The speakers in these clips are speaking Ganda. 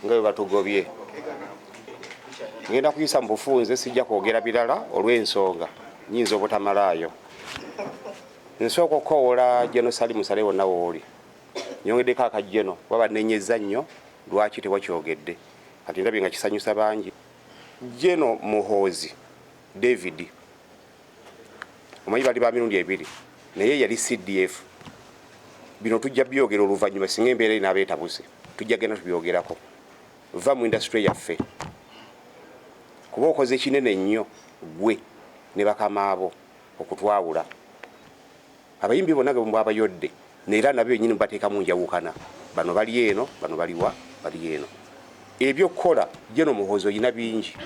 Nga bwe batugobye, ngenda kuyisa mu bufunze, sijja kwogera birala olw'ensonga nyinza obutamalaayo. Nsooka okukowoola General Salim Saleh wonna wooli, nyongeddeko aka General kuba bannenyezza nnyo lwaki tewakyogedde, kati ndabye nga kisanyusa bangi. General Muhoozi David, omanyi bali ba mirundi ebiri, naye yali CDF. Bino tujja byogera oluvannyuma singa embeera erina abeetabuse, tujja genda tubyogerako. Va mu industry yaffe kuba okoze kinene nnyo ggwe ne bakamaabo okutwawula. Abayimbi bonna ge bwabayodde neera nabyo bennyini mubateekamu njawukana, bano bali eno, bano baliwa, bali eno. Ebyokukola General Muhoozi olina bingi,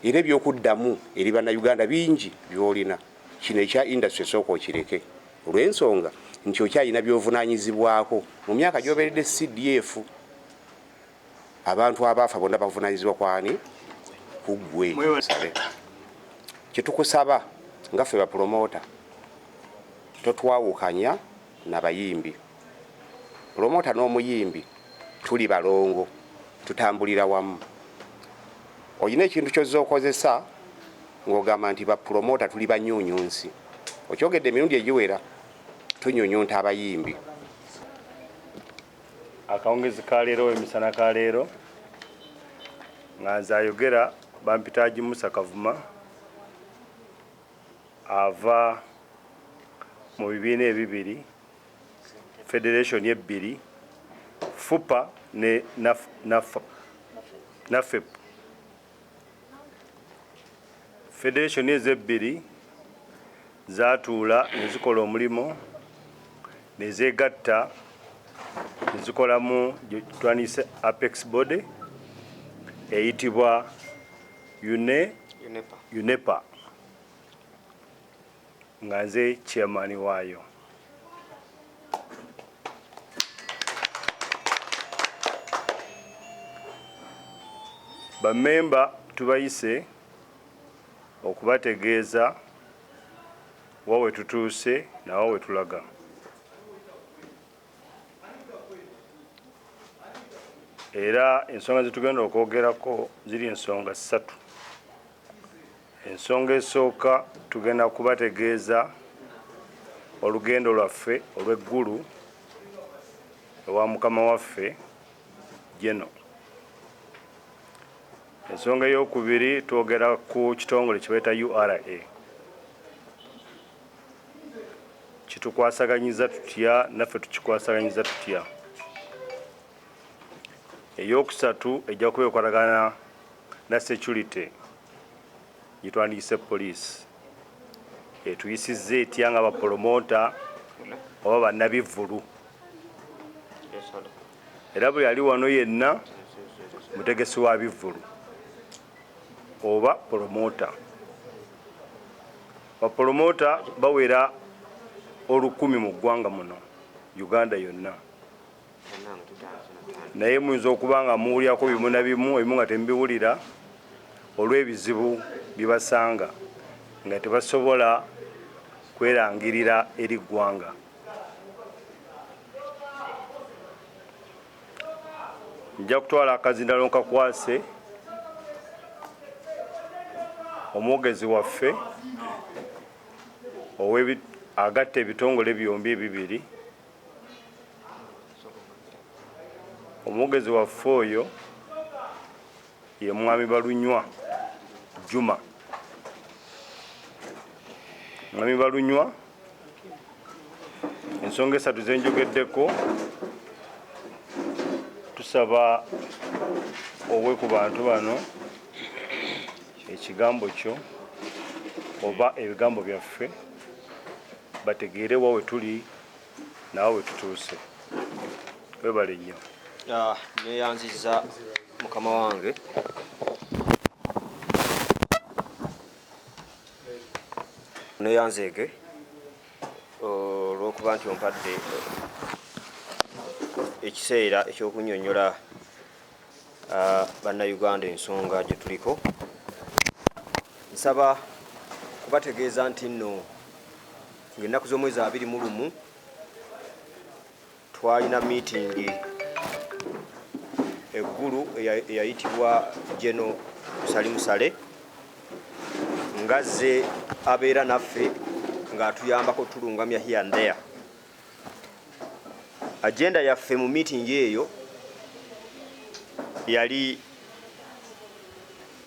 era ebyokuddamu eri Bannayuganda bingi by'olina. Kino ekya industry sooka okireke olw'ensonga nti okyalina by'ovunaanyizibwako mu myaka gy'obeeredde CDF. Abantu abaafa bonna bavunaanyizibwa kwani? Ku ggwe. Kye tukusaba nga ffe bapulomoota, totwawukanya na bayimbi. Pulomoota n'omuyimbi tuli balongo, tutambulira wamu. Olina ekintu ky'ozze okozesa ng'ogamba nti bapulomoota tuli banyuunyunsi. Okyogedde emirundi egiwera, tunyunyunta abayimbi. Akawungezi ka leero, emisana ka leero, nga nze ayogera bampita Haji Musa Kavuma, ava mu bibiina ebibiri, federation ebbiri, FUPA ne NAFEP. Federation ezo ebbiri zaatuula ne zikola omulimu ne zeegatta ne zikolamu twandiyise apex body eyitibwa UNEPA, nga nze chairman waayo. Bammemba tubayise okubategeeza wa we tutuuse na wa we tulaga. Era ensonga zetugenda okwogerako ziri ensonga ssatu. Ensonga esooka, tugenda kubategeeza olugendo lwaffe olw'eggulu ewa mukama waffe Geno. Ensonga ey'okubiri, twogera ku kitongole kye bayita URA. Kitukwasaganyiza tutya, naffe tukikwasaganyiza tutya? Ey'okusatu ejja kuba ekwatagana na security gye twandiyise poliisi, etuyisizza etya nga bapolomota oba bannabivvulu. Era buli ali wano yenna mutegesi wa bivvulu oba polomota. Bapolomota bawera 1000 mu ggwanga muno Uganda yonna, naye muyinza okuba nga muwulyako bimu na bimu, ebimu nga temubiwulira olw'ebizibu bibasanga nga tebasobola kwerangirira eri ggwanga. Nja kutwala akazindalo nkakwase omwogezi waffe agatta ebitongole byombi ebibiri. Omwogezi waffe oyo ye Mwami Balunywa Juma. Mwami Balunywa, ensonga esatu zenjogeddeko, tusaba owe ku bantu bano ekigambo kyo oba ebigambo byaffe, bategeere wa we tuli nawe we tutuuse. Webale nnyo. Neyanziza mukama wange, neyanzeege olw'okuba nti ompadde ekiseera ekyokunyonyola Bannayuganda ensonga gye tuliko. Nsaba kubategeeza nti nno ng'ennaku z'omwezi 21 twalina miitingi eggulu eyayitibwa General Salim Saleh, ngazze abeera naffe ng'atuyambako tulungamya here and there. Agenda yaffe mu meeting eyo yali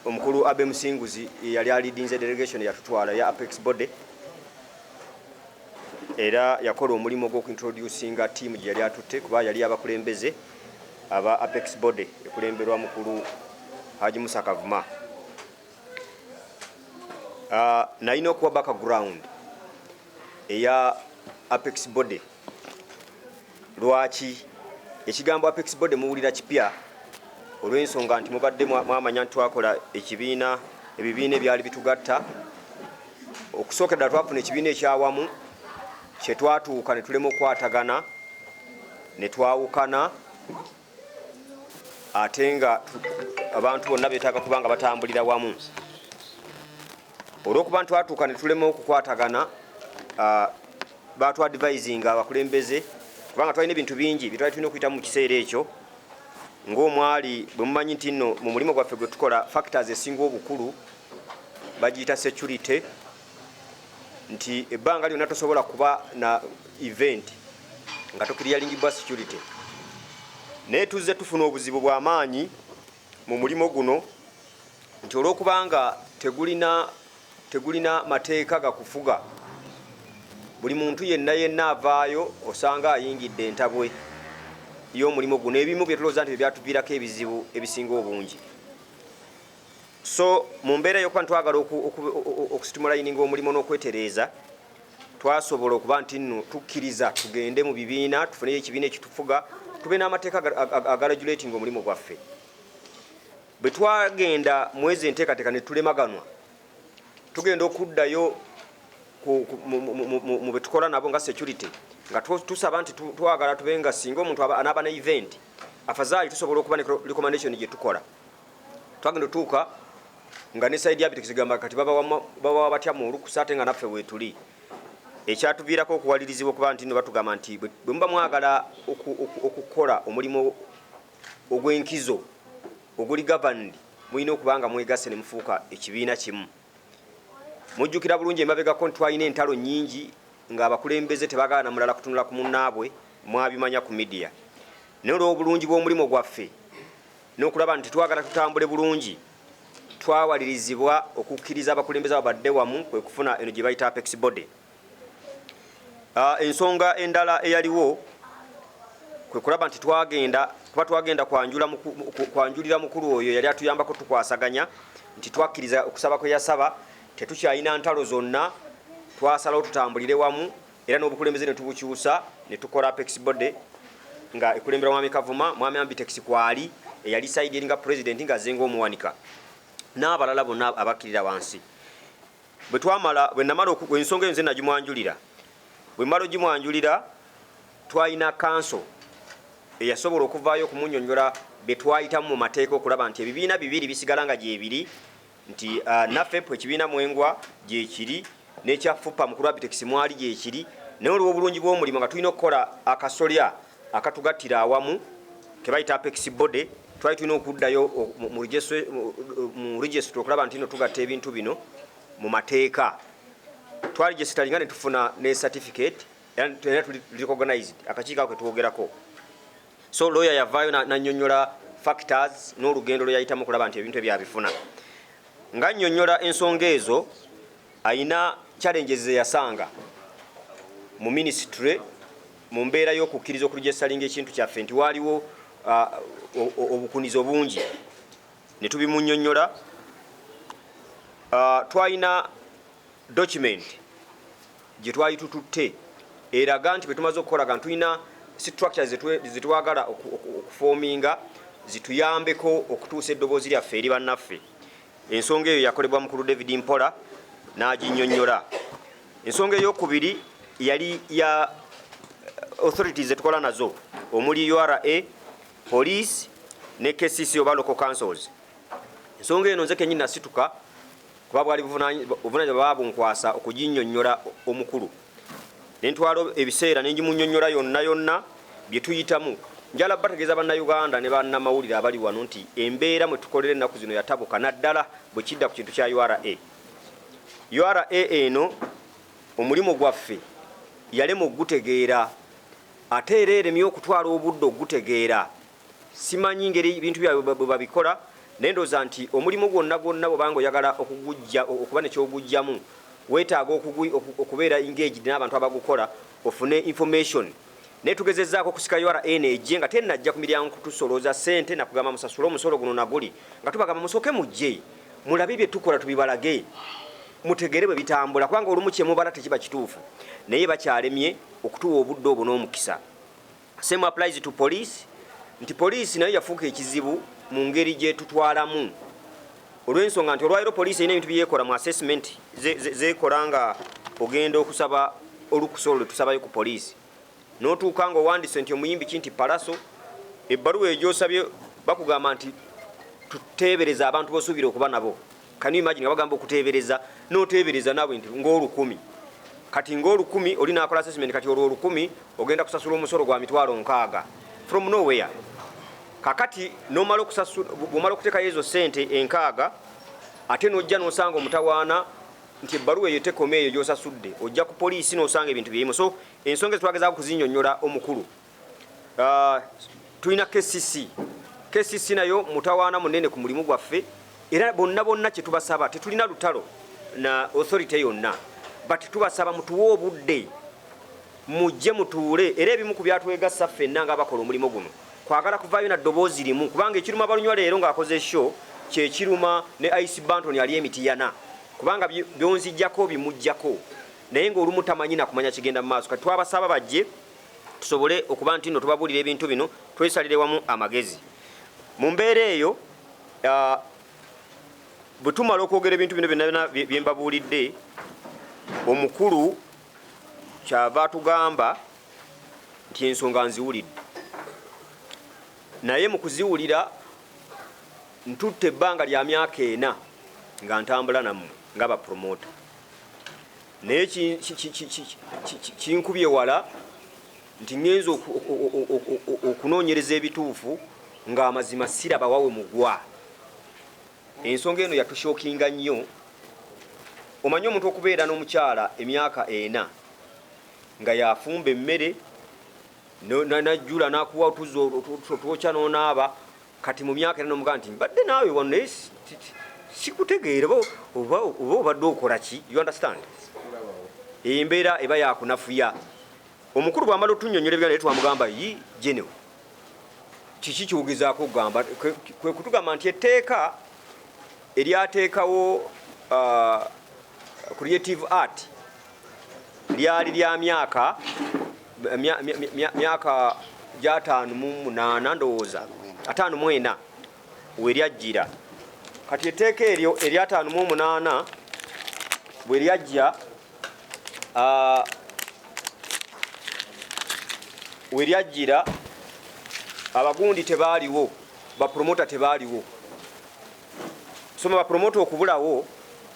omukulu Abe Musinguzi yali aleadinze delegation yatutwala ya Apex Body, era yakola omulimu gw'okuintroducinga team gye yali atutte, kuba yali abakulembeze aba Apex Body ekulemberwa mukulu Haji Musa Kavuma. Nalina okuwa background eya Apex Body. Lwaki ekigambo Apex Body muwulira kipya? Olw'ensonga nti mubadde mwamanya nti twakola ekibiina, ebibiina ebyali bitugatta. Okusookera ddala twafuna ekibiina ekyawamu kyetwatuuka ne tulema okukwatagana ne twawukana, ate nga abantu bonna beetaaga kuba nga batambulira wamu. Olw'okuba nti twatuuka ne tulema okukwatagana, batwadvisinga abakulembeze, kubanga twalina ebintu bingi bye twali tulina okuyitamu mu kiseera ekyo, ng'omwali bwe mumanyi nti nno mu mulimu gwaffe gwe tukola, factors esinga obukulu bagiyita security, nti ebbanga lyonna tosobola kuba na event nga toclearingibwa security. Naye tuzze tufuna obuzibu bw'amaanyi mu mulimu guno, nti olw'okubanga tegulina mateeka gakufuga, buli muntu yenna yenna avaayo osanga ayingidde entabwe y'omulimu guno, ebimu bye tulowooza nti bye byatuviirako ebizibu ebisinga obungi. So mu mbeera y'okuba ntwagala okustreamlininga omulimu n'okwetereeza, twasobola okuba nti nno tukkiriza tugende mu bibiina, tufuneyo ekibiina ekitufuga, tube n'amateeka agaregulating omulimu gwaffe. Bwe twagenda mwezi enteekateeka ne tulemaganwa, tugenda okuddayo mu bwe tukola nabo nga security, nga tusaba nti twagala tube nga singa omuntu anaaba ne event, afazaali tusobola okuba ne recommendation gye tukola. Twagenda otuuka nga ne side yabyo tekizigamba kati babawa batya mu olukusa, ate nga naffe weetuli. Ekyatuviirako okuwalirizibwa okuba nti nno batugamba nti bwe muba mwagala okukola omulimu ogw'enkizo oguli governed, mulina okuba nga mwegasse ne mufuuka ekibiina kimu. Mujjukira bulungi emabegako nti twalina entalo nnyingi ng'abakulembeze tebagaana na mulala kutunula ku munnaabwe, mwabimanya ku media. Naye olw'obulungi bw'omulimu gwaffe n'okulaba nti twagala tutambule bulungi, twawalirizibwa okukkiriza abakulembeze abo badde wamu, kwe kufuna eno gye bayita Apex Body. Ensonga endala eyaliwo kwe kulaba nti twagenda kuba twagenda kwanjulira mukulu oyo yali atuyambako tukwasaganya, nti twakkiriza okusaba kwe yasaba, tetukyalina ntalo zonna, twasalawo tutambulire wamu, era n'obukulembeze ne tubukyusa ne tukola Apex Body nga ekulembera Mwami Kavuma, Mwami Ambitex kwali eyali side eri nga president, nga azenga omuwanika n'abalala bonna abakkirira wansi. Bwe twamala, bwe namala ensonga eyo nze nagimwanjulira. Bwe mmala ogimwanjulira, twalina kanso eyasobola okuvaayo okumunnyonnyola bye twayitamu mu mateeka okulaba nti ebibiina bibiri bisigala nga gyebiri, nti NAFEP ekibiina mwengwa gyekiri n'ekya FUPA mukulu Abitex mwali gyekiri, naye olw'obulungi bw'omulimu nga tulina okukola akasolya akatugattira awamu ke bayita Apex Body, twali tulina okuddayo mu registry okulaba nti no tugatta ebintu bino mu mateeka. Twaregisteringa ne tufuna ne certificate, era tuli recognized akakiiko ako ketwogerako. So lawyer yavaayo nannyonnyola factors n'olugendo lwe yayitamu okulaba nti ebintu ebyo abifuna. Nga nnyonnyola ensonga ezo, ayina challenges ze yasanga mu ministry mu mbeera y'okukkiriza okuregisteringa ekintu kyaffe, nti waaliwo obukunizo bungi ne tubimunnyonnyola. Twalina document gye twali tututte eraga nti bwe tumaze okukolaga tulina structures zetwagala okuforminga zituyambeko okutuusa eddoboozi lyaffe eri bannaffe. Ensonga eyo yakolebwa mukulu David Mpola n'aginnyonnyola. Ensonga eyokubiri yali ya authorities zetukola nazo, omuli URA, police ne KCC oba local councils. Ensonga eno nze kenyini nasituka, kuba bwali buvunanyizibwa babunkwasa okuginnyonnyola omukulu, nentwala ebiseera nengimunnyonnyola yonna yonna bye tuyitamu. Njala bategeeza Bannayuganda ne bannamawulire abali wano nti embeera mwe tukolera ennaku zino yatabuka, naddala bwe kidda ku kintu kya URA. URA eno omulimu gwaffe yalema okugutegeera, ate era eremye okutwala obudde okugutegeera. Simanyi ngeri bintu byabwe bwe babikola, naye ndowooza nti omulimu gwonna gwonna bw'obanga oyagala okugujja okuba ne ky'ogujjamu, weetaaga okubeera engaged n'abantu abagukola, ofune information. Naye tugezezzaako okusika URA eno ejje nga tennajja ku miryango kutusolooza ssente nakugamba musasule omusolo guno naguli, nga tubagamba musooke mujje mulabe bye tukola, tubibalage mutegere bwe bitambula, kubanga olumu kye mubala tekiba kituufu. Naye bakyalemye okutuwa obudde obwo n'omukisa. Same applies to police, nti poliisi nayo yafuuka ekizibu mu ngeri gyetutwalamu, olw'ensonga nti olwaliro poliisi erina ebintu byekola mu assessment zekola nga ogenda okusaba olukusa olwo lwetusabayo ku poliisi, n'otuuka nga owandise nti omuyimbi ki nti Pallaso, ebbaluwa eyo gy'osabye bakugamba nti tuteebereza abantu bosuubira okuba nabo. Can you imagine nga bagamba okuteebereza, n'oteebereza naawe nti ng'olukumi, kati ng'olukumi oli n'akola assessment, kati olwo olukumi ogenda kusasula omusolo gwa 60,000 from nowhere. Kakati n'omala okusasula, bw'omala okuteekayo ezo ssente 60, ate n'ojja n'osanga omutawaana nti ebbaluwa eyo tekoma eyo gy'osasudde, ojja ku poliisi n'osanga ebintu byerimu. So ensonga ezo twagezaako kuzinnyonnyola omukulu. Tulina KCC. KCC nayo mutawaana munene ku mulimu gwaffe, era bonna bonna kye tubasaba, tetulina lutalo na authority yonna, but tubasaba mutuwe obudde, mujje mutuule. Era ebimu ku byatwegassa ffenna ng'abakola omulimu guno kwagala kuvaayo na ddoboozi limu, kubanga ekiruma Balunywa leero ng'akoze show kyekiruma ne Ice Banton ali emitiyana, kubanga byonzijjako bimujjako, naye ng'olumu tamanyi nakumanya kigenda mu maaso. Kati twabasaba bajje tusobole okuba nti nno tubabuulira ebintu bino, twesalire wamu amagezi mu mbeera eyo. Bwe tumala okwogera ebintu bino byonna bye mbabuulidde, omukulu kyava atugamba nti ensonga nziwulidde, naye mu kuziwulira ntutte ebbanga lya myaka 4 nga ntambula nammwe nga bapromota, naye kinkubye wala nti ŋŋenza okunoonyereza ebituufu ng'amazima siraba wawe mugwa. Ensonga eno yatushockinga nnyo. Omanyi omuntu okubeera n'omukyala emyaka 4 nga yafumba emmere, najjula n'akuwa otuzzi otwokya n'onaaba, kati mu myaka 4 n'omugamba nti mbadde naawe wano naye sikutegeera oba obadde okola ki? You understand? Embeera eba yakunafuya. Omukulu bw'amala otunnyonnyola ebiganda, naye twamugamba, yi general, kiki kyogezaako okugamba? Kwe kutugamba nti etteeka eryateekawo creative art lyali lya myaka 58, ndowooza 54 we lyajjira. Kati etteeka eryo erya 58 bwe lyajja, we lyajjira abagundi tebaaliwo, bapromota tebaaliwo. Soma bapromota okubulawo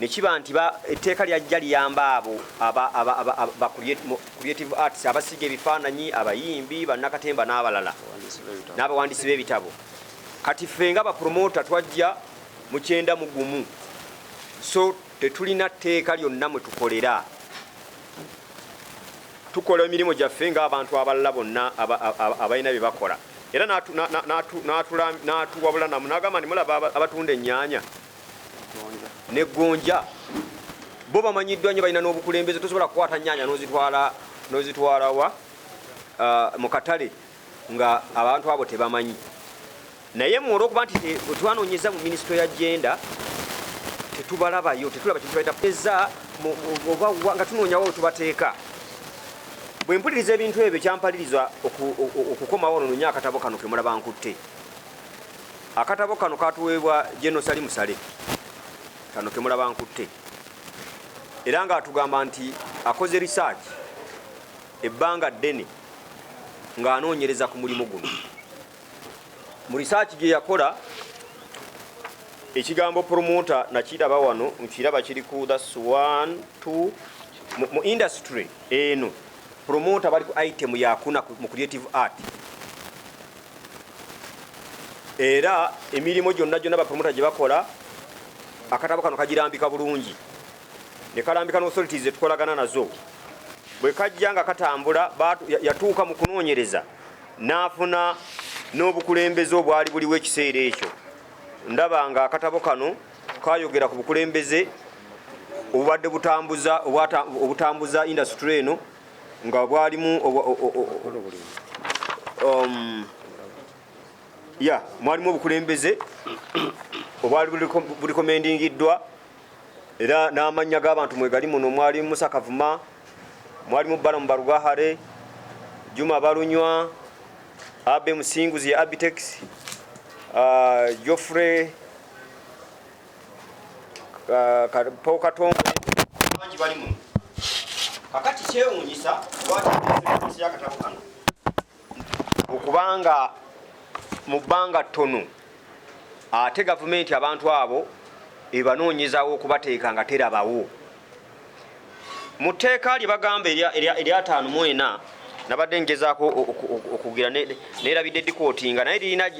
nekiba nti etteeka lyajja liyamba abo ba creative arts, abasiga ebifaananyi, abayimbi, bannakatemba n'abalala, n'abawandiisi b'ebitabo. Kati ffe nga bapromota twajja mu 91, so tetulina tteeka lyonna mwe tukolera. Tukola emirimu gyaffe ng'abantu abalala bonna abalina bye bakola. Era n'atuwabula namu n'agamba nti mulaba abatunda ennyaanya negonja, bo bamanyiddwa nnyo, balina n'obukulembeze. Tosobola kukwata nnyaanya n'ozitwala wa mu katale nga abantu abo tebamanyi. Naye mu olwokuba nti twanoonyeza mu minisitule ya gender tetubalabayo, tetulaba kintu kibaita eza oba nga tunoonyawo we tubateeka. Bwe mpuliriza ebintu ebyo, kyampaliriza okukomawo ono nonye akatabo kano kemulaba nkutte. Akatabo kano katuweebwa General Salim Saleh, kano kemulaba nkutte, era ng'atugamba nti akoze research ebbanga ddene ng'anoonyereza ku mulimu guno. Mu research gye yakola, ekigambo promoter nakiraba wano, nkiraba kiri ku that's one two mu industry eno promoter bali ku item yakuna mu creative art. Era emirimu gyonna gyonna bapromota gye bakola, akatabo kano kagirambika bulungi ne kalambika n'authorities zetukolagana nazo. Bwe kajja nga katambula, yatuuka mu kunoonyereza n'afuna n'obukulembeze obwali buliwo ekiseera ekyo. Ndaba nga akatabo kano kayogera ku bukulembeze obubadde butambuza obutambuza industry eno, nga bwalimu ya mwalimu obukulembeze obwali burecommendingiddwa, era n'amannya g'abantu mwegali muno. Mwalimu Musa Kavuma, mwalimu Balamu Barugahare, Juma Balunywa, Abe Musinguzi ya Abitex, Geoffrey Paul Katongole, bangi bali muno. Kakati kyewuunyisa lwaki yakatabo kano okubanga mu bbanga ttono ate gavumenti abantu abo ebanoonyezawo okubateeka nga terabawo mu tteeka lye bagamba eryataano mu ena. Nabadde ngezaako okugira neerabidde dikootinga, naye lirina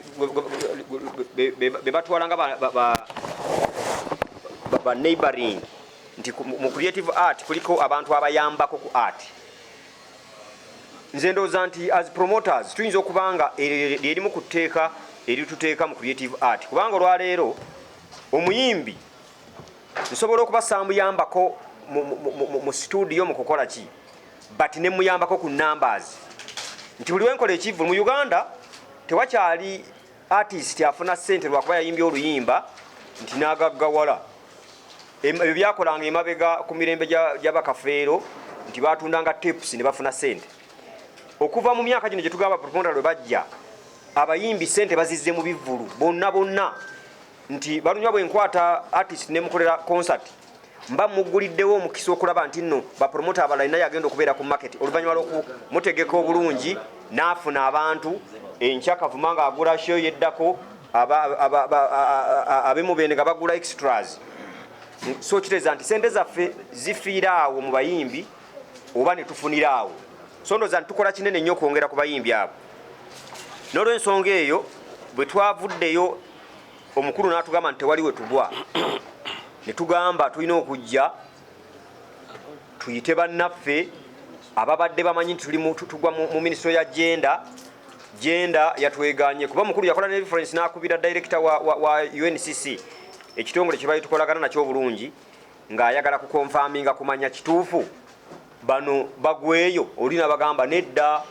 be batwala nga ba neighboring, nti mu creative art kuliko abantu abayambako ku art. Nze ndowooza nti as promoters tuyinza okuba nga lyerimu ku tteeka erituteeka mu creative art, kubanga olwaleero omuyimbi nsobola okuba saamuyambako mu studio mu kukola ki, but ne muyambako ku numbers, nti buli wenkola ekivvulu mu Uganda tewakyali artist afuna ssente lwakuba yayimbye oluyimba nti n'agaggawala. Ebyo byakolanga emabega ku mirembe gy'abakafeero, nti batundanga tapes ne bafuna ssente. Okuva mu myaka gino gye tugamba promoter lwe bajja, abayimbi ssente bazizze mu bivvulu bonna bonna, nti Balunywa bwe nkwata artist nemukolera concert, mba mugguliddewo omukisa okulaba nti nno bapromota abalala alina yagenda okubeera ku market oluvannyuma lw'okumutegeka obulungi n'afuna abantu. Enkya Kavuma ng'agula show yeddako, ab'emubende nga bagula extras. So kitegeeza nti sente zaffe zifiira awo mu bayimbi oba ne tufunira awo. So ndowooza nti tukola kinene nnyo okwongera ku bayimbi abo. N'olwensonga eyo, bwe twavuddeyo omukulu n'atugamba nti tewali we tugwa, ne tugamba tulina okujja tuyite bannaffe ababadde bamanyi nti tugwa mu minisitule ya gender. Gender yatweganye kuba mukulu yakola ne reference n'akubira director wa UNCC, ekitongole kye bali tukolagana nakyo obulungi, ng'ayagala kuconfirminga kumanya kituufu bano bagweyo. Oli nabagamba nedda,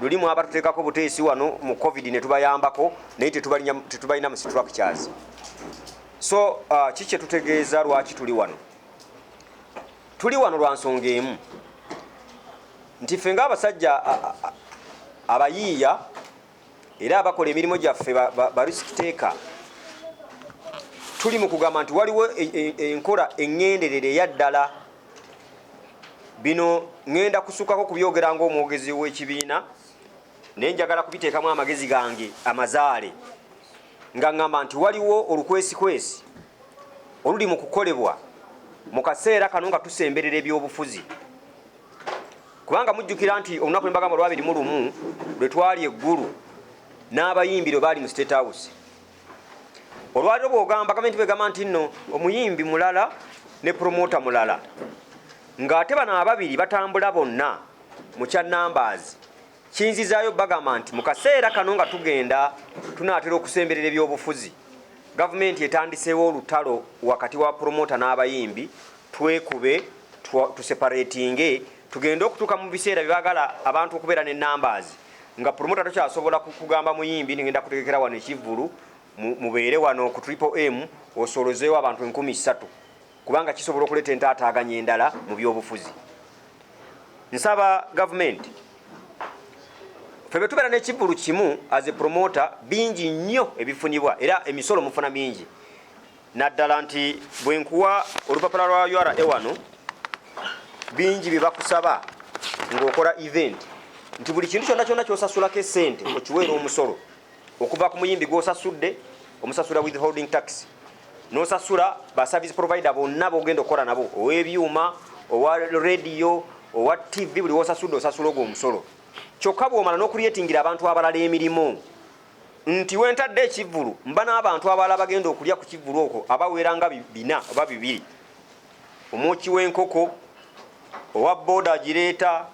luli mwabatuteekako buteesi wano mu COVID ne tubayambako, naye tetubalina mu structures. So ki kyetutegeeza lwaki tuli wano? Tuli wano lwa nsonga emu, nti ffe ng'abasajja abayiiya era abakola emirimu gyaffe ba risk taker, tuli mu kugamba nti waliwo enkola eŋŋenderere eya ddala. Bino ŋŋenda kusukako kubyogera ng'omwogezi w'ekibiina, naye njagala kubiteekamu amagezi gange amazaale, nga ŋŋamba nti waliwo olukwesikwesi oluli mu kukolebwa mu kaseera kano nga tusemberera ebyobufuzi, kubanga mujjukira nti olunaku lwembagamba lwa 21 lwe twali eggulu n'abayimbi lwe baali mu State House. Olwaliro bw'ogamba gavumenti bwegamba nti nno omuyimbi mulala ne promota mulala, ng'ate bano ababiri batambula bonna mu kya numbers, kinzizaayo bagamba nti mu kaseera kano nga tugenda tunaatera okusemberera ebyobufuzi, gavumenti etandiseewo olutalo wakati wa promota n'abayimbi. Twekube, tuseparatinge, tugende okutuuka mu biseera byebagala abantu okubeera ne numbers, nga promota tokyasobola kugamba muyimbi ngenda kutegekera wano ekivvulu, mubeere wano ku Triple M, osolozeewo abantu 3000, kubanga kisobola okuleeta entaataaganya endala mu byobufuzi. Nsaba gavumenti, ffe bwe tubeera n'ekivvulu kimu as a promoter, bingi nnyo ebifunibwa era emisolo mufuna mingi, naddala nti bwe nkuwa olupapula lwa URA wano, bingi bye bakusaba ng'okola event, nti buli kintu kyonna kyonna kyosasulako esente okiweera omusolo, okuva ku muyimbi gw'osasudde, omusasula withholding tax, n'osasula ba service provider bonna bogenda okukola nabo, ow'ebyuma, owa radio, owa TV, buli wosasudde osasula ogwo omusolo. Kyokka bw'omala n'okucreatingira abantu abalala emirimu. Nti wentadde ekivvulu mba n'abantu abalala bagenda okulya ku kivvulu okwo abawera nga 4 oba 2. Omwoki w'enkoko, owa boda agireeta,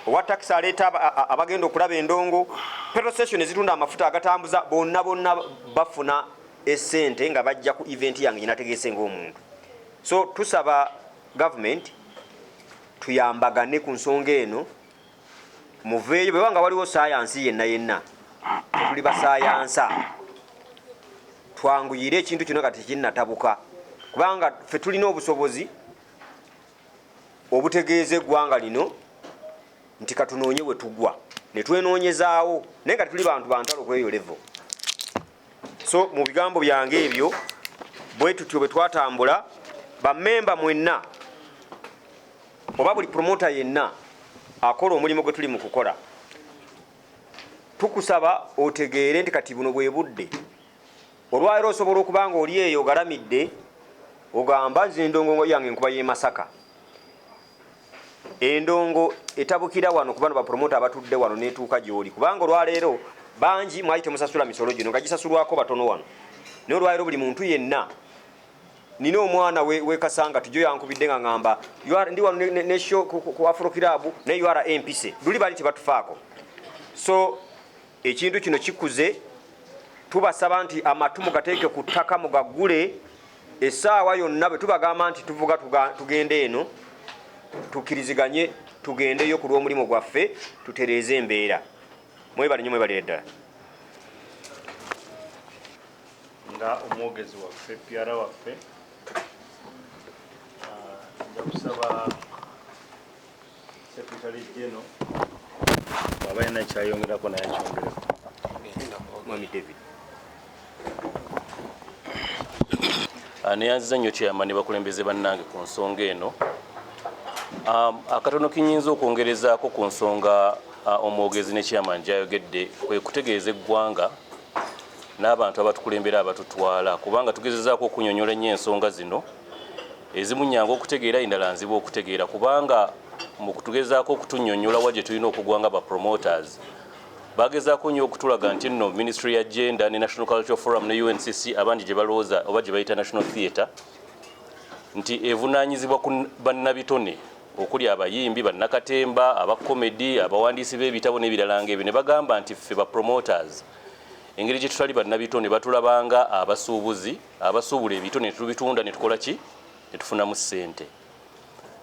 owa takisi aleeta abagenda okulaba endongo, petrol station ezitunda amafuta agatambuza, bonna bonna bafuna essente nga bajja ku event yange gyenategeese ng'omuntu. So tusaba government tuyambagane ku nsonga eno, muveeyo bwe nga waliwo sayansi yenna yenna, tetuli basayansa, twanguyire ekintu kino nga tekinnatabuka, kubanga ffe tulina obusobozi obutegeeza eggwanga lino nti katunoonye we tugwa ne twenoonyezaawo, naye nga tetuli bantu bantalo kweyo level. So mu bigambo byange ebyo bwe tutyo bwe twatambula, bammemba mwenna oba buli promoter yenna akola omulimu gwe tuli mu kukola, tukusaba otegeere nti kati buno bwe budde. Olwaleero osobola okuba nga oli eyo ogalamidde ogamba nze endongo yange nkuba y'e Masaka, endongo etabukira wano ku bano bapromota abatudde wano n'etuuka gy'oli, kubanga olwaleero bangi mwali temusasula misolo gino nga gisasulwako batono wano, naye olwaleero buli muntu yenna. Nina omwana we Kasanga tujo yankubidde nga ngamba ndi wano ne show ku Afro Club ne URA empise luli bali tebatufaako. So ekintu kino kikuze, tubasaba nti amatu mugateeke ku ttaka mugaggule essaawa yonna bwe tubagamba nti tuvuga tugende eno, tukkiriziganye tugendeyo ku lw'omulimu gwaffe tutereeze embeera. Mwebale nnyo, mwebalire ddala. Nga omwogezi waffe, PR waffe, nja kusaba Secretary General bw'aba alina kyayongerako naye akyongereko. Mwami David. Neyanziza nnyo chairman ne bakulembeze bannange ku nsonga eno. Akatono kinyinza okwongerezaako ku nsonga omwogezi ne chairman gy'ayogedde kwe kutegeeza eggwanga n'abantu abatukulembera abatutwala, kubanga tugezezaako okunyonyola ennyo ensonga zino, ezimu nnyangu okutegeera, endala nzibu okutegeera, kubanga mu kutugezaako okutunyonyola wa gye tulina okugwa nga ba promoters, bagezaako nnyo okutulaga nti nno Ministry ya Gender ne National Cultural Forum ne UNCC, abangi gye balowooza oba gye bayita National Theatre, nti evunaanyizibwa ku bannabitone okuli abayimbi, bannakatemba, abakomedi, abawandiisi b'ebitabo n'ebirala ng'ebyo, ne bagamba nti ffe ba promoters engeri gye tutali bannabitone batulabanga abasuubuzi abasuubula ebitone ne tubitunda ne tukola ki, ne tufunamu ssente.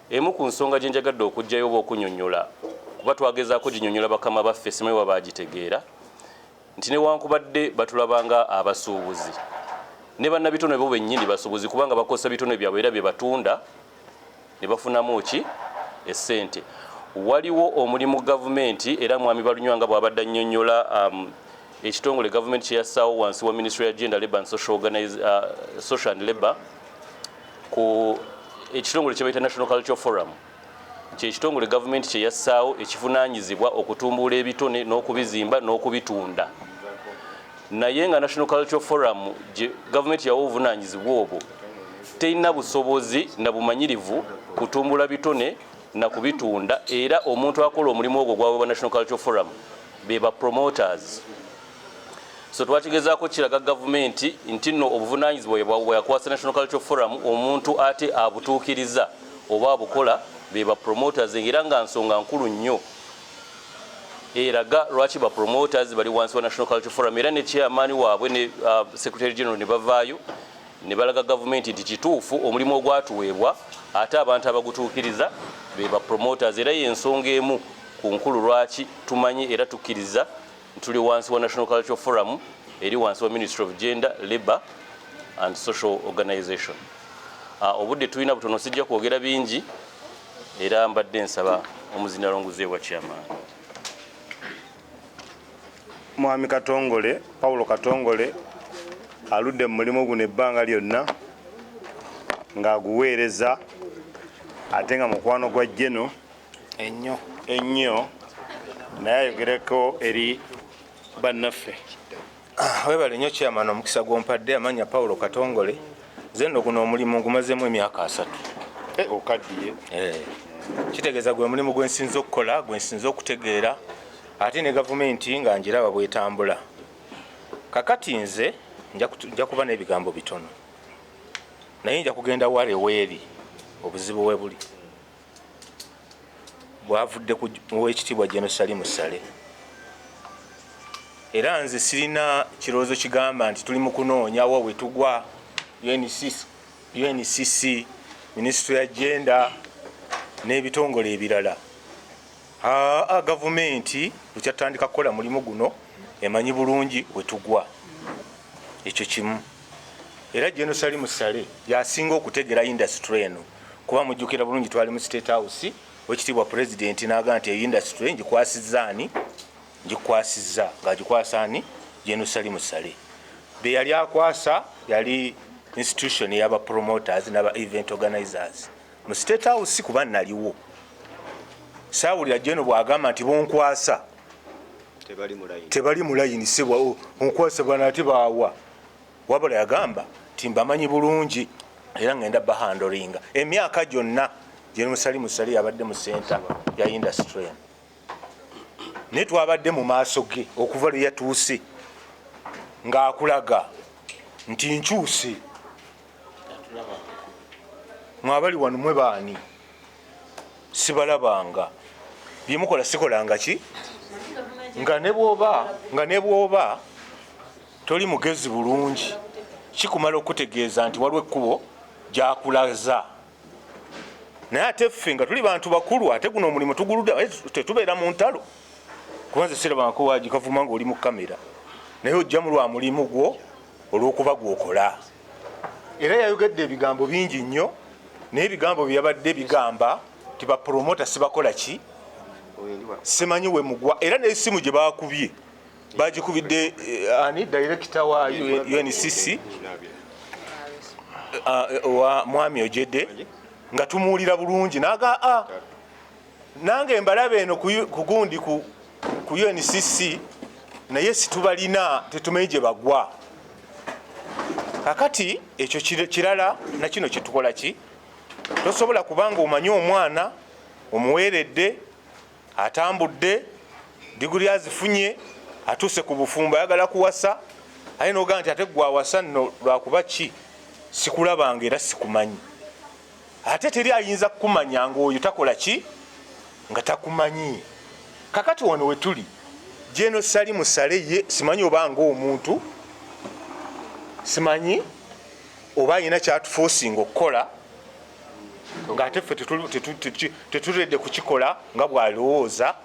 Emu ku nsonga gye njagadde okuggyayo oba okunyonnyola, kuba twagezaako ginyonnyola bakama baffe simanyi oba baagitegeera, nti newankubadde batulabanga abasuubuzi, ne bannabitone bo bennyini basuubuzi, kubanga bakozesa bitone byabwe era bye batunda ne bafunamu ki essente. Waliwo omulimu gavumenti, era mwami Balunywa nga bw'abadde annyonnyola ekitongole gavumenti kye yassaawo wansi wa Ministry ya Gender, Labour and Social, Social and Labour, ku ekitongole kye bayita National Cultural Forum, kyekitongole gavumenti kye yassaawo ekivunaanyizibwa okutumbuula ebitone n'okubizimba n'okubitunda. Naye nga National Cultural Forum gye gavumenti yawa obuvunaanyizibwa obwo terina busobozi na bumanyirivu kutumbula bitone na kubitunda, era omuntu akola omulimu ogwo gwaweebwa National Cultural Forum be ba promoters. So twakigezaako kiraga gavumenti nti nno obuvunaanyizibwa bwe yakwasa National Cultural Forum, omuntu ate abutuukiriza oba abukola be ba promoters, era nga nsonga nkulu nnyo eraga lwaki ba promoters bali wansi wa National Cultural Forum. Era ne chairman waabwe ne Secretary General ne bavaayo ne balaga gavumenti nti kituufu omulimu ogwatuweebwa ate abantu abagutuukiriza be ba promoters, era y'ensonga emu ku nkulu lwaki tumanyi era tukkiriza tuli wansi wa National Cultural Forum eri wansi wa Ministry of Gender, Labour and Social Organization. Obudde tulina butono, sijja kwogera bingi, era mbadde nsaba omuzindaalo nguzeewa chairman. Mwami Katongole, Paulo Katongole, aludde mu mulimu guno ebbanga lyonna ng'aguweereza, ate nga mukwano gwa Geno ennyo ennyo, naye ayogereko eri bannaffe. Webale nnyo chairman omukisa gw'ompadde. Amannya Paulo Katongole. Nze nno guno omulimu ngumazeemu emyaka 30. Okaddiye. Kitegeeza gwe mulimu gwe nsinze okukola, gwe nsinze okutegeera, ate ne gavumenti nga njiraba bwetambula. Kakati nze nja kuba n'ebigambo bitono, naye nja kugenda wale weeri obuzibu we buli bwavudde ku w'ekitiibwa General Salim Saleh. Era nze sirina kirowoozo kigamba nti tuli mu kunoonya wa we tugwa UNCC, Ministry ya Gender n'ebitongole ebirala. Aa, gavumenti bwekyatandika kukola mulimu guno emanyi bulungi we tugwa, ekyo kimu. Era General Salim Saleh yasinga okutegera industry eno, kuba mujjukira bulungi twali mu State House, wekitiibwa President n'agamba nti industry ngikwasizza ani? Ngikwasizza, ng'agikwasa ani? General Salim Saleh. Be yali akwasa yali institution y'aba promoters n'aba event organizers mu State House, kuba naliwo saawulira General bw'agamba nti bonkwasa tebali mu layini, sebwa onkwasa bwana ate baawa. Wabula yagamba nti mbamanyi bulungi era ngenda bahandlinga emyaka gyonna. General Salim Saleh yabadde mu center ya industry eno, naye twabadde mu maaso ge okuva lwe yatuuse ng'akulaga nti nkyuse. Mwabali wano mwe baani? Sibalabanga, byemukola sikolanga ki? Nga ne bwoba toli mugezi bulungi, kikumala okutegeeza nti waliwo ekkubo gyakulaza. Naye ate ffe nga tuli bantu bakulu, ate guno omulimu tuguludde, tetubeera mu ntalo, kuba nze sirabangako wagikavuma ngaoli mu kamera, naye ojjamu lwa mulimu gwo olw'okuba gwokola. Era yayogedde ebigambo bingi nnyo, naye ebigambo bye yabadde bigamba ti bapromota sibakola ki, simanyi we mugwa. Era n'essimu gye bakubye bagikubidde ani? Director wa UNCC, wa mwami Ojede, nga tumuwulira bulungi naga a nange mbalaba eno ku gundi ku UNCC, naye situbalina, tetumanyi gye bagwa. Kakati ekyo kirala nakino kyetukola ki, tosobola kubanga omanyi omwana omuweeredde, atambudde, diguli azifunye, atuuse ku bufumbo, ayagala kuwasa, aye nogaa nti ate gwawasa nno lwakuba ki sikulabanga era sikumanyi. Ate teri ayinza kukumanya ngaoyo takola ki, nga takumanyi. Kakati wano wetuli, General Salim Saleh ye simanyi oba ngaomuntu, simanyi oba ayina kyatuforcinga okukola, ngaate ffe teturedde kukikola nga bwalowooza.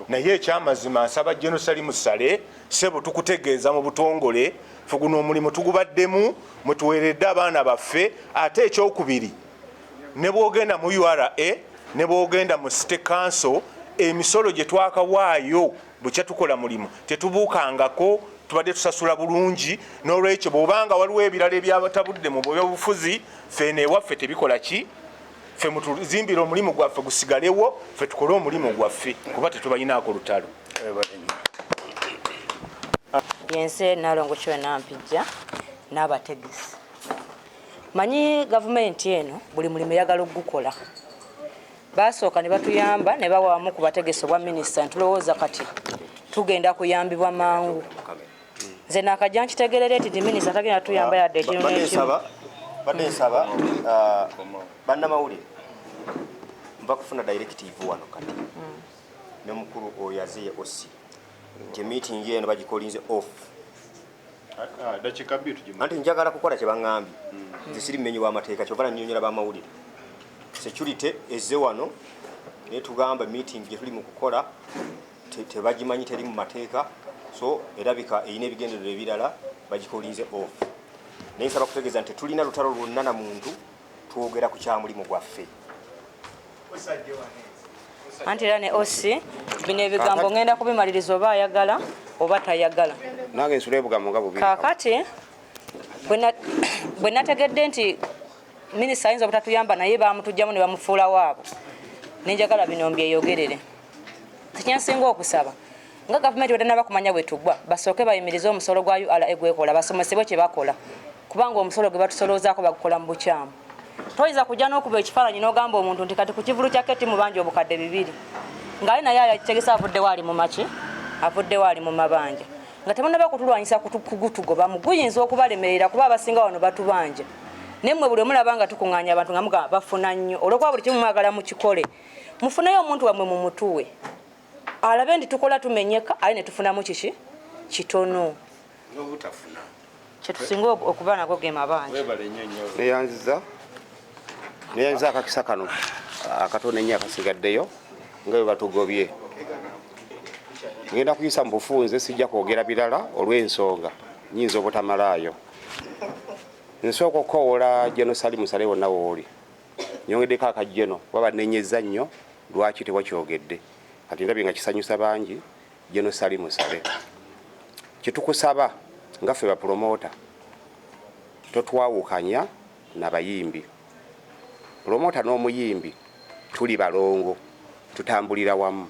Naye ekyamazima, nsaba General Salim Saleh, sebo, tukutegeeza mu butongole, fe guno omulimu tugubaddemu, mwetuweeredde abaana baffe. Ate ekyokubiri, ne bwogenda mu URA, ne bwogenda mu City Council, emisolo gye twakawaayo bwekya tukola mulimu tetubuukangako, tubadde tusasula bulungi. N'olwekyo bw'obanga waliwo ebirala ebyabatabudde mu byobufuzi, feeno ewaffe tebikola ki, ffe mutuzimbire omulimu gwaffe gusigalewo, ffe tukole omulimu gwaffe, kuba tetubalinaako lutalo. Yense Nalongo Kyona Mpijja n'abategesi. Manyi gavumenti eno buli mulimu eyagala okugukola. Basooka ne batuyamba ne bawamu ku bategesi obwa minisita, ntulowooza kati tugenda kuyambibwa mangu. Nze nakajja nkitegerere nti minisita tagenda tuyamba yadde ekintu Badde n'ekimu. Badde nsaba bannamawulire, nva kufuna directive wano kati ne mukulu oyo aziye osi nti meeting eno bagicallinze off. Dakiika 2 tugimale. Anti njagala kukola kye baŋŋambye. Nze siri mumenyi w'amateeka, kyova nannyonnyola bamawulire. Security ezze wano naye tugamba meeting gye tuli mu kukola tebagimanyi, teri mu mateeka, so erabika erina ebigendererwa ebirala, bagicallinze off. Naye nsaba kutegeeza nti tetulina lutalo lwonna na muntu, twogera ku kyamulimu gwaffe. Anti era ne osi bino ebigambo ngenda kubimaliriza, oba ayagala oba tayagala. Nange nsula ebugambo nga bubiri. Kaakati bwe nategedde nti minisita ayinza obutatuyamba, naye bamutugjamu ne bamufuula waabo, nenjagala bino mbyeyogerere. Tekyansinga okusaba nga gavumenti bwetanaba kumanya bwe tugwa, basooke bayimirize omusolo gwa URA gwekola, basomesebwe kye bakola, kubanga omusolo gwe batusolozaako bagukola mu bukyamu. Toyinza kujja n'okuba ekifaananyi n'ogamba omuntu nti kati ku kivulu kya keti mubanja 2000, ng'ali naye ayitegesa, avuddewo ali mu maki, avuddewo ali mu mabanja. Nga temunnaba kutulwanyisa kugutugobamu, guyinza okubalemerera kuba abasinga wano batubanja. Naye mmwe buli omulaba nga tukuŋŋaanya abantu nga mugamba bafuna nnyo, olw'okuba buli kimu mwagala mukikole. Mufuneyo omuntu wammwe mumutuwe, alabe nti tukola tumenyeka, aye ne tufunamu kiki kitono. N'obutafuna. Kye tusinga okuba nago ge mabanja. Neyanziza neyanziza akakisa kano akatono ennyo akasigaddeyo nga bwe batugobye. Ngenda kuyisa mu bufunze, sijja kwogera birala olw'ensonga nnyinza obutamalaayo. Nsooka okukowoola General Salim Saleh wonna w'oli. Nyongeddeko akajjeno kuba bannenyezza nnyo lwaki tewakyogedde. Kati ndabye nga kisanyusa bangi. General Salim Saleh, kye tukusaba nga ffe bapulomoota, totwawukanya na bayimbi. Pulomoota n'omuyimbi tuli balongo, tutambulira wamu.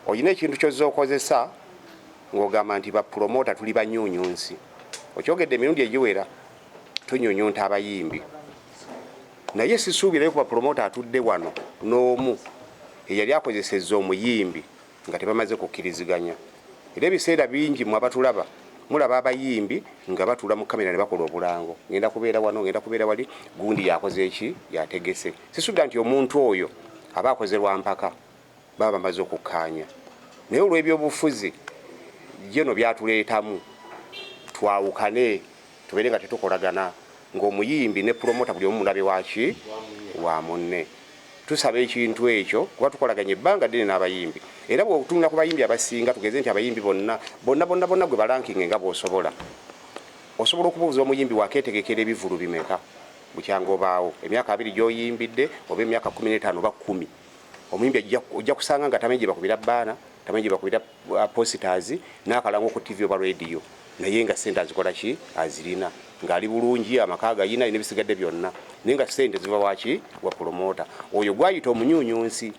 Olina ekintu ky'ozze okozesa ng'ogamba nti bapulomoota tuli banyuunyunsi. Okyogedde emirundi egiwera, tunyunyunta abayimbi. Naye sisuubirayo ku bapulomoota atudde wano n'omu eyali akozesezza omuyimbi nga tebamaze kukkiriziganya. Era ebiseera bingi mmwe abatulaba mulaba abayimbi nga batuula mu kamera ne bakola obulango, ngenda kubeera wano, ngenda kubeera wali, gundi yakoze eki, yategese. Sisuubira nti omuntu oyo aba akoze lwa mpaka, baba bamaze okukkaanya. Naye olw'ebyobufuzi Geno byatuleetamu twawukane, tubeere nga tetukolagana, ng'omuyimbi ne pulomota buli omu mulabe waki wa munne. Tusaba ekintu ekyo kuba tukolaganye ebbanga ddene n'abayimbi, era bw'otunula ku bayimbi abasinga, tugeze nti abayimbi bonna bonna bonna bonna gwe balankinge nga bw'osobola, osobola okubuuza omuyimbi wakeetegekera ebivvulu bimeka bukyanga obaawo emyaka 20 gy'oyimbidde oba emyaka 15 oba 10. Omuyimbi ojja kusanga nga tamanyi gye bakubira bbaana, tamanyi gye bakubira posters n'akalango ku TV oba radio, naye nga ssente azikola ki, azirina, ng'ali bulungi, amaka agayina n'ebisigadde byonna, naye nga ssente ziva waki, wa pulomota oyo gwayita omunyunyunsi.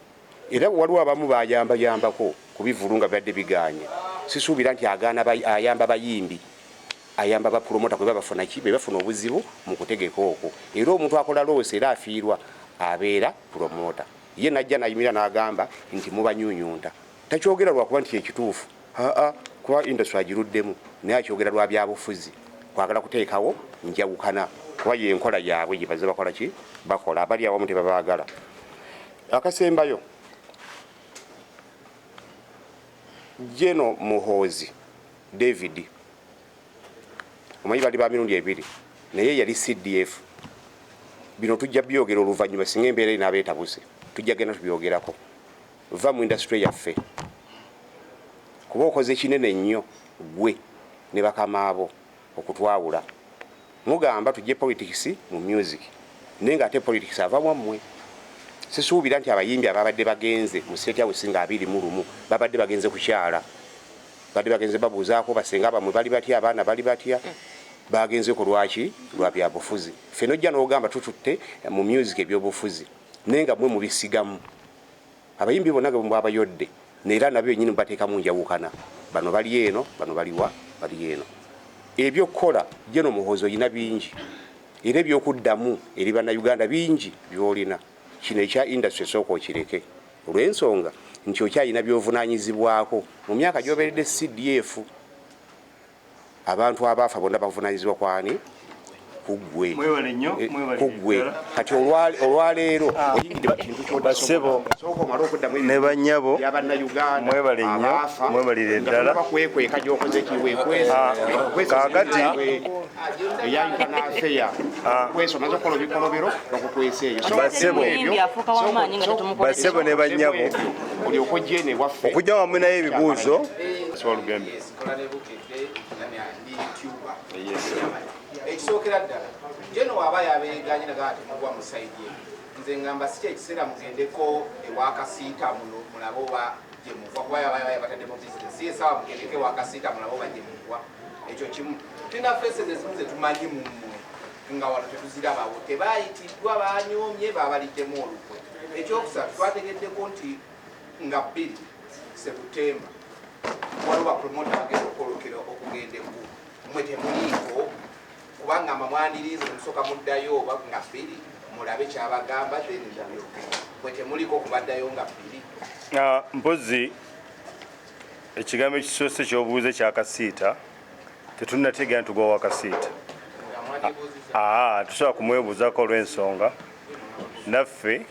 Era waliwo abamu bayambayambako ku bivvulu nga bibadde bigaanye. Sisuubira nti agaana ayamba bayimbi, ayamba bapulomota kwe bafuna ki, be bafuna obuzibu mu kutegeka okwo. Era omuntu akola loosi era afiirwa abeera pulomota. Ye najja nayimirira n'agamba nti mubanyunyunta. Takyogera lwakuba nti kyekituufu, aa, kuba industry agiruddemu, naye akyogera lwa byabufuzi, kwagala kuteekawo njawukana, kuba y'enkola yaabwe gye bazze bakola ki, bakola. Abali awamu tebabaagala. Akasembayo, Geno Muhoozi David, omanyi bali ba mirundi ebiri, naye yali CDF. Bino tujja byogera oluvannyuma singa embeera enaaba etabuse, tujja genda tubyogerako. Va mu industry yaffe, kuba okoze kinene nnyo ggwe ne bakamaabo okutwawula. Mugamba tujje politics mu music, naye ng'ate politics ava mwammwe. Sisuubira nti abayimbi ababadde bagenze mu State House nga 21 babadde bagenze kukyala, badde bagenze babuuzaako basenga bamwe bali batya, abaana bali batya. Bagenze ku lwaki? Lwa byabufuzi. Ffe nojja n'ogamba tututte mu music ebyobufuzi, naye nga mmwe mubisigamu. Abayimbi bonna nga bwe mwabayodde, era nabyo bennyini mubateekamu njawukana, bano bali eno, bano baliwa, bali eno. Ebyokukola Geno Muhoozi olina bingi, era ebyokuddamu eri Bannayuganda bingi by'olina. Kino ekya industry sooka okireke, olw'ensonga nti okyalina by'ovunaanyizibwako mu myaka gy'obeeredde CDF. Abantu abaafa bonna bavunaanyizibwa kwani? Kuggwe. Mwebale nnyo, mwebale Kuggwe. ddala. Kati olwaleero oyingidde kintu Bassebo ky'otasobola. Omale okuddamu ne bannyabo, bya Bannayuganda mwebale nnyo, abaafa, mwebalire nga ddala. tonnaba kwekweka gy'okoze ki, weekwese. Weekwese eyayita n'afeya kwesa, omaze okukola ebikolobero, bakukwesa eyo. So, Bassebo. Omuyimbi afuuka w'amaanyi nga tetumukoledde. Bassebo ne bannyabo, olyoke ojje eno ewaffe okujja wamu naye ebibuuzo. Walugembe. Kola ne Bukedde ndi YouTuber. Ekisookera ddala, Geno waaba yabeeganye nagaa temugwa mu side eno, nze ngamba si kyekiseera mugendeko ewa Kasiita muno mulabe oba gye mugwa, kuba yaba yabatadde mu bizinesi. Si esaawa mugendeko ewa Kasiita mulabe oba gye mugwa. Ekyo kimu. Tulina faces ezimu ze tumanyi mu mmwe nga wano tetuzirabawo, tebayitiddwa, banyoomye, babaliddemu olukwe. Ekyokusatu, twategeddeko nti nga 2 Sebutemba waliwo bapromota bagenda okwolokera okugenda eggulu, mmwe temuliiko, kubanga mwandiriize musooka muddayo oba nga 2 mulabe kyabagamba, then mubyogere. Mwe temuliiko kubaddayo nga 2? Mpozi Ekigambo ekisoose kyobuuza ekyakasiita, tetunnategeera nti tugwa wakasiita. Aa, tusobola kumwebuuzako olw'ensonga naffe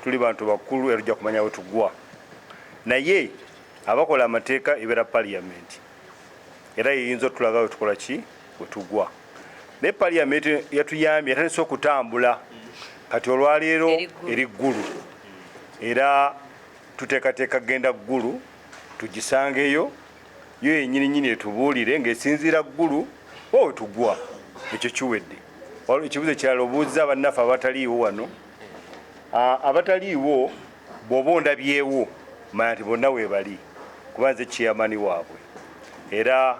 tuli bantu bakulu era tujja kumanya we tugwa, naye abakola amateeka ebeera parliament era yeyinza otulaga we tukola ki, we tugwa. Naye parliament yatuyambye, yatandise okutambula kati olwaleero eri Ggulu, era tuteekateeka kugenda Ggulu tugisangeyo yo yennyini nyini etubuulire ng'esinziira Ggulu wa we tugwa. Ekyo kiwedde. Waliwo ekibuuzo ekirala obuuzza bannaffe abataliiwo wano. Abataliiwo, bw'oba ondabyewo manya nti bonna weebali, kuba nze chairman waabwe era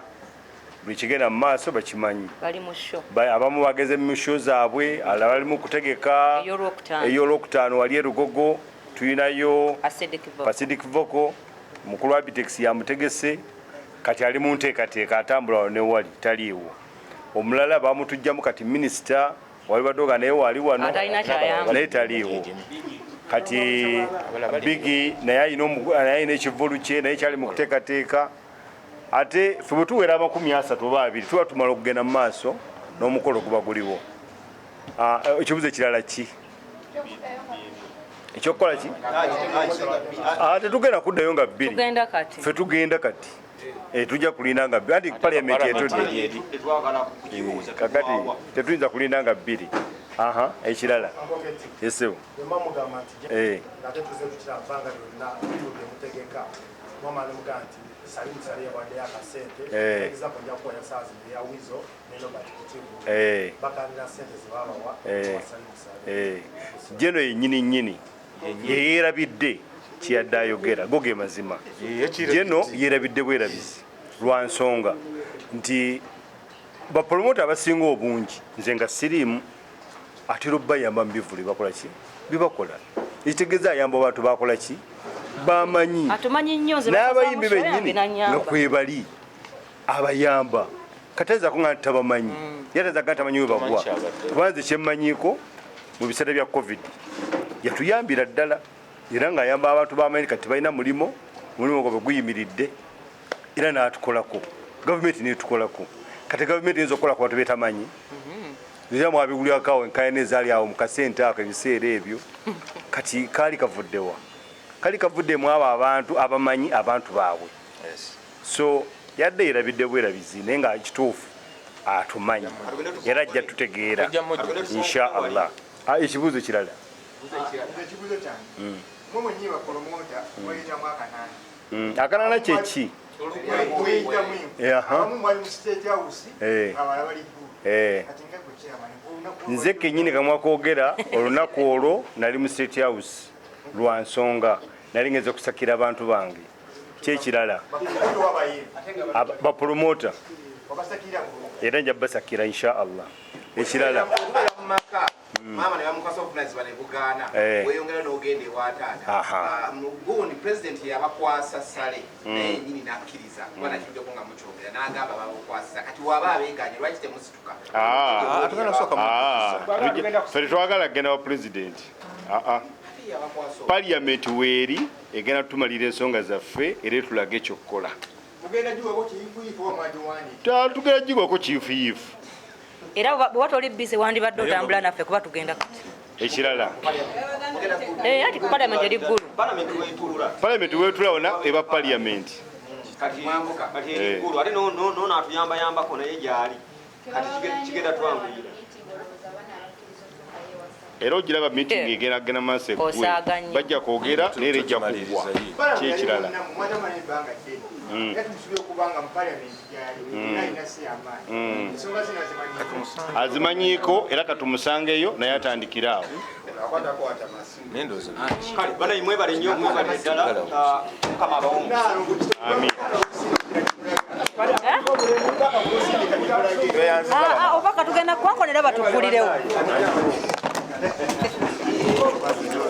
buli kigenda mu maaso bakimanyi. Bali mu show. Abamu bageze mu show zaabwe, alala bali mu kutegeka ey'olwokutaano. Ey'olwokutaano wali e Lugogo tulinayo Acidic Vocal. Acidic Vocal, mukulu wa Abitex yamutegese, kati ali mu nteekateeka, atambula wano ne wali, taliiwo. Omulala bamutujjamu kati minisita wali badde nga naye wali wano Atalina kyayamba. naye taliiwo. Kati Bigi naye alina ekivvulu kye, naye kyali mu kuteekateeka. Ate ffe bwe tuwera 30 oba 20 tuba tumala okugenda mu maaso n'omukolo guba guliwo. Ekibuuzo ekirala ki ekyokukola ki? Tetugenda kuddayo nga 2. Tugenda kati. Ffe tugenda kati. Tujja kulinda nga 2, anti parliament etudde. Kakati tetuyinza kulinda nga 2. Aha, ekirala esebo. Mugamba nti ate tuze tukira bbanga lyonna tudde mutegeka, mwamala nemugamba nti Salim Saleh yawaddeyo akasente, example nja kuwa ya saazi eya Weasel ne Robert Kitivu, bakalira sente zebabawa wa Salim Saleh. Jeno yennyini nnyini yeyeerabidde kyeyadde ayogera, go ge mazima. Jeno yeerabidde bwerabizi lwa nsonga nti bapromota abasinga obungi nze nga siriimu atera obbayamba mu bivvulu bakola ki, bibakola, ekitegeeza ayamba abantu bakola ki, bamanyi. Atumanyi nnyo, nze n'abayimbi bakozaamu show yange bennyini n'annyamba. Nga kwebali abayamba, katayinza kuŋŋamba nti tabamanyi, ye atayinza kuŋŋamba tamanyi we bagwa, kuba nze kyemmanyiiko mu biseera bya COVID yatuyambira ddala, era ng'ayamba abantu bamanyi kati balina mulimu, omulimu gwabwe guyimiridde, era n'atukolako, gavumenti netukolako. Kati gavumenti eyinza okukola ku bantu betamanyi? Era mwabiwulyako awo enkayana ezaali awo mu kasente ako ebiseera ebyo, kati kaali kavuddewa? Kali kavuddemu abo abantu abamanyi abantu baabwe. So yadde yerabidde bwerabizi, naye nga kituufu atumanyi era ajja tutegeera insha Allah. Ekibuuzo kirala. Ekibuuzo kyange, mwe mwennyini bapromota mweyitamu akanaana. Akanaana kyeki? Mweyitamu, abamu mwali mu State House, abalala bali Ggulu. Kati nga gwe chairman, olunaku Nze kennyini kamwa kwogera, olunaku olwo nali mu State House lwa nsonga nali ngenze kusakira abantu bange. Kyekirala bapromota wabayimbi bapromota wabasakira era nja basakira insha Allah. Ekirala, okubeera mu maka maama ne bamukwasa obuvunanyizibwa ne bugaana, weyongera n'ogenda ewa taata. Gundi president yabakwasa Sale naye yennyini n'akkiriza, kuba nakiddeko nga mukyogera n'agamba babukwasisa. Kati waba abeeganye, lwaki temusituka? Ffe tetwagala kugenda wa president. Yabakwasa. Parliament weeri egenda tumalira ensonga zaffe era etulaga ekyokukola. Mugenda giwako kiyifuyifu oba mwagiwandiika? Tugenda gigwako kiyifuyifu. Era bw'oba toli busy wandibadde otambula naffe kuba tugenda kati. Ekirala. Ati ku parliament eri Ggulu. Parliament wetuula. Parliament weetula wona eba parliament. Kati Mwambuka. Kati eri Ggulu, ate nono atuyambayambako naye gyali, kati kigenda twanguyira. Era ogiraba meeting egenda genda maaso eggwe. Osaaga nnyo. Bajja kwogera naye era ejja kuggwa. Kyekirala. Mwatamala ebbanga ddene, era tumusubire okubanga mu parliament gyali era alina si amaanyi, ensonga zino azimanyiiko. Azimanyiiko, era katumusangeyo naye atandikire awo. Kale banayi, mwebale nnyo, mwebale ddala. Mukama abawe omukisa. Amin. Oba katugenda kwankonera batugulirewo.